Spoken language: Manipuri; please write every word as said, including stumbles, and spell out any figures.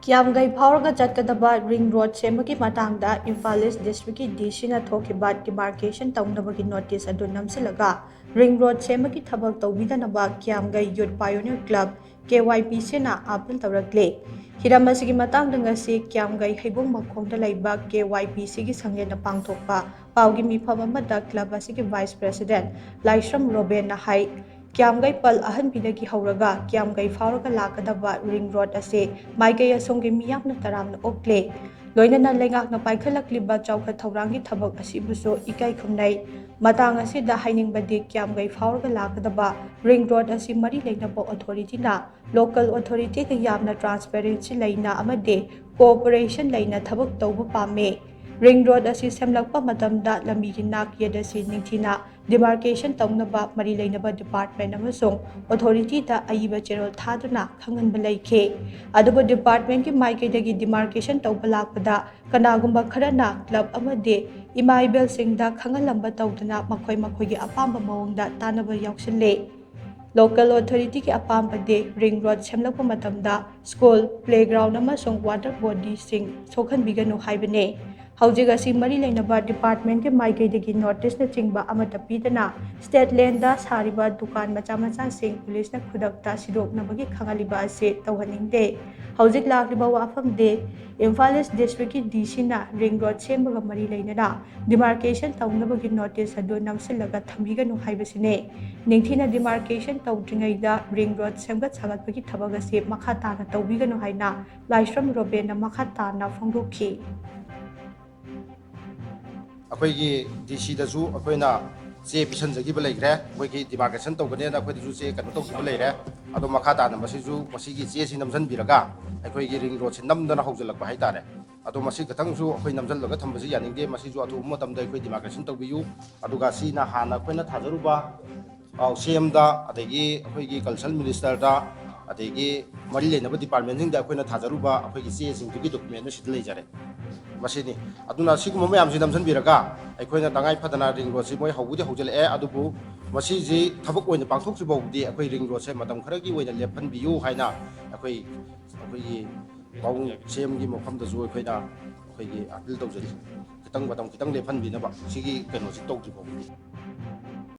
ꯀ꯭ꯌꯥꯝꯒꯩ ꯐꯥꯎꯔꯒ ꯆꯠꯀꯗꯕ ꯔꯤꯡ ꯔꯣꯗ ꯁꯦꯝꯕꯒꯤ ꯃꯇꯥꯡꯗ ꯏꯝꯐꯥꯜ ꯏꯁ ꯗꯤꯁꯇ꯭ꯔꯤꯛꯀꯤ ꯗꯤ ꯁꯤꯅ ꯊꯣꯛꯈꯤꯕ ꯗꯤꯃꯥꯔꯀꯦꯁꯟ ꯇꯧꯅꯕꯒꯤ ꯅꯣꯇꯤꯁ ꯑꯗꯨ ꯅꯝꯁꯤꯜꯂꯒ ꯔꯤꯡ ꯔꯣꯗ ꯁꯦꯝꯕꯒꯤ ꯊꯕꯛ ꯇꯧꯕꯤꯗꯅꯕ ꯀ꯭ꯌꯥꯝꯒꯩ ꯌꯨꯠ ꯄꯥꯏꯑꯣꯅꯤꯌꯔ ꯀ꯭ꯂꯕ, ꯀꯦ ꯋꯥꯏ ꯄꯤ ꯁꯤꯅ ꯑꯥꯄꯤꯜ ꯇꯧꯔꯛꯂꯦ꯫ ꯍꯤꯔꯝ ꯑꯁꯤꯒꯤ ꯃꯇꯥꯡꯗ ꯉꯁꯤ ꯀ꯭ꯌꯥꯝꯒꯩ ꯍꯩꯕꯣꯡ ꯃꯈꯣꯡꯗ ꯂꯩꯕ ꯀꯦ ꯋꯥꯏ ꯄꯤ ꯁꯤꯒꯤ ꯁꯪꯂꯦꯟꯅ ꯄꯥꯡꯊꯣꯛꯄ ꯄꯥꯎꯒꯤ ꯃꯤꯐꯝ ꯑꯃꯗ ꯀ꯭ꯂꯕ ꯑꯁꯤꯒꯤ ꯚꯥꯏꯁ ꯄ꯭ꯔꯦꯁꯤꯗꯦꯟꯠ ꯂꯥꯏꯁ꯭ꯔꯝ ꯔꯣꯕꯦꯟꯅ ꯍꯥꯏ, ꯀ꯭ꯌꯥꯝꯒꯩ ꯄꯜ ꯑꯍꯟꯕꯤꯗꯒꯤ ꯍꯧꯔꯒ ꯀ꯭ꯌꯥꯝꯒꯩ ꯐꯥꯎꯔꯒ ꯂꯥꯛꯀꯗꯕ ꯔꯤꯡ ꯔꯣꯗ ꯑꯁꯤ ꯃꯥꯏꯀꯩ ꯑꯁꯣꯝꯒꯤ ꯃꯤꯌꯥꯝꯅ ꯇꯔꯥꯝꯅ ꯑꯣꯛꯂꯦ꯫ ꯂꯣꯏꯅꯅ ꯂꯩꯉꯥꯛꯅ ꯄꯥꯏꯈꯠꯂꯛꯂꯤꯕ ꯆꯥꯎꯈꯠ ꯊꯧꯔꯥꯡꯒꯤ ꯊꯕꯛ ꯑꯁꯤꯕꯨꯁꯨ ꯏꯀꯥꯏ ꯈꯨꯝꯅꯩ꯫ ꯃꯇꯥꯡ ꯑꯁꯤꯗ ꯍꯥꯏꯅꯤꯡꯕꯗꯤ ꯀ꯭ꯌꯥꯝꯒꯩ ꯐꯥꯎꯔꯒ ꯂꯥꯛꯀꯗꯕ ꯔꯤꯡ ꯔꯣꯗ ꯑꯁꯤ ꯃꯔꯤ ꯂꯩꯅꯕ ꯑꯣꯊꯣꯔꯤꯇꯤꯅ ꯂꯣꯀꯦꯜ ꯑꯣꯊꯣꯔꯤꯇꯤꯒ ꯌꯥꯝꯅ ꯇ꯭ꯔꯥꯟꯁꯄꯦꯔꯦꯟꯁꯤ ꯂꯩꯅ ꯑꯃꯗꯤ ꯀꯣꯑꯣꯄꯔꯦꯁꯟ ꯂꯩꯅ ꯊꯕꯛ ꯇꯧꯕ ꯄꯥꯝꯃꯤ꯫ ꯔꯤꯡ ꯔꯣꯗ ꯑꯁꯤ ꯁꯦꯝꯂꯛꯄ ꯃꯇꯝꯗ ꯂꯝꯕꯤꯒꯤ ꯅꯥꯛ ꯌꯦꯠ ꯑꯁꯤ ꯅꯤꯡꯊꯤꯅ ꯗꯤꯃꯥꯔꯀꯦꯁꯟ ꯇꯧꯅꯕ ꯃꯔꯤ ꯂꯩꯅꯕ ꯗꯤꯄꯥꯔꯠꯃꯦꯟ ꯑꯃꯁꯨꯡ ꯑꯣꯊꯣꯔꯤꯇꯤꯗ ꯑꯏꯕ ꯆꯦꯔꯣꯜ ꯊꯥꯗꯨꯅ ꯈꯪꯍꯟꯕ ꯂꯩꯈꯤ꯫ ꯑꯗꯨꯕꯨ ꯗꯤꯄꯥꯔꯠꯃꯦꯟꯒꯤ ꯃꯥꯏꯀꯩꯗꯒꯤ ꯗꯤꯃꯥꯔꯀꯦꯁꯟ ꯇꯧꯕ ꯂꯥꯛꯄꯗ ꯀꯅꯥꯒꯨꯝꯕ ꯈꯔꯅ ꯀ꯭ꯂꯕ ꯑꯃꯗꯤ ꯏꯃꯥ ꯏꯕꯦꯜꯁꯤꯡꯗ ꯈꯪꯍꯜꯂꯝꯕ ꯇꯧꯗꯨꯅ ꯃꯈꯣꯏ ꯃꯈꯣꯏꯒꯤ ꯑꯄꯥꯝꯕ ꯃꯑꯣꯡꯗ ꯇꯥꯟꯅꯕ ꯌꯥꯎꯁꯤꯜꯂꯤ꯫ ꯂꯣꯀꯦꯜ ꯑꯣꯊꯣꯔꯤꯇꯤꯒꯤ ꯑꯄꯥꯝꯕꯗꯤ ꯔꯤꯡ ꯔꯣꯗ ꯁꯦꯝꯂꯛꯄ ꯃꯇꯝꯗ ꯁ꯭ꯀꯨꯜ, ꯄ꯭ꯂꯦꯒ꯭ꯔꯥꯎꯟ ꯑꯃꯁꯨꯡ ꯋꯥꯇꯔ ꯕꯣꯗꯤꯁꯤꯡ ꯁꯣꯛꯍꯟꯕꯤꯒꯅꯨ ꯍꯥꯏꯕꯅꯤ꯫ ꯍꯧꯖꯤꯛ ꯑꯁꯤ ꯃꯔꯤ ꯂꯩꯅꯕ ꯗꯤꯄꯥꯔꯠꯃꯦꯟꯒꯤ ꯃꯥꯏꯀꯩꯗꯒꯤ ꯅꯣꯇꯤꯁꯅꯆꯤꯡꯕ ꯑꯃꯠꯇ ꯄꯤꯗꯅ ꯁ꯭ꯇꯦꯠ ꯂꯦꯟꯗ ꯁꯥꯔꯤꯕ ꯗꯨꯀꯥꯟ ꯃꯆꯥ ꯃꯆꯥꯁꯤꯡ ꯄꯨꯂꯤꯁꯅ ꯈꯨꯗꯛꯇ ꯁꯤꯗꯣꯛꯅꯕꯒꯤ ꯈꯪꯍꯜꯂꯤꯕ ꯑꯁꯤ ꯇꯧꯍꯟꯅꯤꯡꯗꯦ꯫ ꯍꯧꯖꯤꯛ ꯂꯥꯛꯂꯤꯕ ꯋꯥꯐꯝꯗꯤ ꯏꯝꯐꯥꯜ ꯏꯁ ꯗꯤꯁꯇ꯭ꯔꯤꯛꯀꯤ ꯗꯤ ꯁꯤꯅ ꯔꯤꯡ ꯔꯣꯗ ꯁꯦꯝꯕꯒ ꯃꯔꯤ ꯂꯩꯅꯅ ꯗꯤꯃꯥꯔꯀꯦꯁꯟ ꯇꯧꯅꯕꯒꯤ ꯅꯣꯇꯤꯁ ꯑꯗꯨ ꯅꯝꯁꯤꯜꯂꯒ ꯊꯝꯕꯤꯒꯅꯨ ꯍꯥꯏꯕꯁꯤꯅꯤ꯫ ꯅꯤꯡꯊꯤꯅ ꯗꯤꯃꯥꯔꯀꯦꯁꯟ ꯇꯧꯗ꯭ꯔꯤꯉꯩꯗ ꯔꯤꯡ ꯔꯣꯗ ꯁꯦꯝꯒꯠ ꯁꯥꯒꯠꯄꯒꯤ ꯊꯕꯛ ꯑꯁꯤ ꯃꯈꯥ ꯇꯥꯅ ꯇꯧꯕꯤꯒꯅꯨ ꯍꯥꯏꯅ ꯂꯥꯏꯁ꯭ꯔꯝ ꯔꯣꯕꯦꯟꯅ ꯃꯈꯥ ꯇꯥꯅ ꯐꯣꯡꯗꯣꯛꯈꯤ꯫ ꯑꯩꯈꯣꯏꯒꯤ ꯗꯤ ꯁꯤꯗꯁꯨ ꯑꯩꯈꯣꯏꯅ ꯆꯦ ꯄꯤꯁꯟꯖꯈꯤꯕ ꯂꯩꯈ꯭ꯔꯦ꯫ ꯑꯩꯈꯣꯏꯒꯤ ꯗꯤꯃꯥꯔꯀꯦꯁꯟ ꯇꯧꯒꯅꯦꯅ ꯑꯩꯈꯣꯏꯗꯁꯨ ꯆꯦ ꯀꯩꯅꯣ ꯇꯧꯈꯤꯕ ꯂꯩꯔꯦ꯫ ꯑꯗꯣ ꯃꯈꯥ ꯇꯥꯅ ꯃꯁꯤꯁꯨ, ꯃꯁꯤꯒꯤ ꯆꯦꯁꯤ ꯅꯝꯁꯤꯟꯕꯤꯔꯒ ꯑꯩꯈꯣꯏꯒꯤ ꯔꯤꯡ ꯔꯣꯗꯁꯦ ꯅꯝꯗꯅ ꯍꯧꯖꯤꯜꯂꯛꯄ ꯍꯥꯏꯇꯥꯔꯦ꯫ ꯑꯗꯣ ꯃꯁꯤ ꯈꯛꯇꯪꯁꯨ ꯑꯩꯈꯣꯏ ꯅꯝꯁꯤꯜꯂꯒ ꯊꯝꯕꯁꯤ ꯌꯥꯅꯤꯡꯗꯦ꯫ ꯃꯁꯤꯁꯨ ꯑꯊꯨꯕ ꯃꯇꯝꯗ ꯑꯩꯈꯣꯏ ꯗꯤꯃꯥꯔꯀꯦꯁꯟ ꯇꯧꯕꯤꯌꯨ꯫ ꯑꯗꯨꯒ ꯁꯤꯅ ꯍꯥꯟꯅ ꯑꯩꯈꯣꯏꯅ ꯊꯥꯖꯔꯨꯕ, ꯑ, ꯁꯤ ꯑꯦꯝꯗ, ꯑꯗꯒꯤ ꯑꯩꯈꯣꯏꯒꯤ ꯀꯜꯆꯔꯦꯜ ꯃꯤꯅꯤꯁꯇꯔꯗ, ꯑꯗꯒꯤ ꯃꯔꯤ ꯂꯩꯅꯕ ꯗꯤꯄꯥꯔꯠꯃꯦꯟꯁꯤꯡꯗ ꯑꯩꯈꯣꯏꯅ ꯊꯥꯖꯔꯨꯕ ꯑꯩꯈꯣꯏꯒꯤ ꯆꯦꯁꯤꯡꯗꯨꯒꯤ ꯗꯣꯀꯨꯃꯦꯟꯗꯨ ꯁꯤꯗ ꯂꯩꯖꯔꯦ꯫ ꯃꯁꯤꯅꯤ꯫ ꯑꯗꯨꯅ ꯁꯤꯒꯨꯝꯕ ꯃꯌꯥꯝꯁꯤ ꯅꯝꯁꯤꯟꯕꯤꯔꯒ ꯑꯩꯈꯣꯏꯅ ꯇꯉꯥꯏ ꯐꯗꯅ ꯔꯤꯡ ꯔꯣꯗꯁꯤ ꯃꯣꯏ ꯍꯧꯕꯗꯤ ꯍꯧꯖꯤꯜꯂꯛꯑꯦ, ꯑꯗꯨꯕꯨ ꯃꯁꯤꯁꯤ ꯊꯕꯛ ꯑꯣꯏꯅ ꯄꯥꯡꯊꯣꯛꯇ꯭ꯔꯤ ꯐꯥꯎꯕꯗꯤ ꯑꯩꯈꯣꯏ ꯔꯤꯡ ꯔꯣꯗꯁꯦ ꯃꯇꯝ ꯈꯔꯒꯤ ꯑꯣꯏꯅ ꯂꯦꯞꯍꯟꯕꯤꯌꯨ ꯍꯥꯏꯅ ꯑꯩꯈꯣꯏ, ꯑꯩꯈꯣꯏꯒꯤ ꯄꯥꯕꯨꯡ ꯁꯤ ꯑꯦꯝꯒꯤ ꯃꯐꯝꯗꯁꯨ ꯑꯩꯈꯣꯏꯅ ꯑꯩꯈꯣꯏꯒꯤ ꯑꯄꯤꯜ ꯇꯧꯖꯔꯤ, ꯈꯤꯇꯪ ꯃꯇꯝ ꯈꯤꯇꯪ ꯂꯦꯞꯍꯟꯕꯤꯅꯕ, ꯁꯤꯒꯤ ꯀꯩꯅꯣꯁꯤ ꯇꯧꯗ꯭ꯔꯤ ꯐꯥꯎꯕꯗꯤ꯫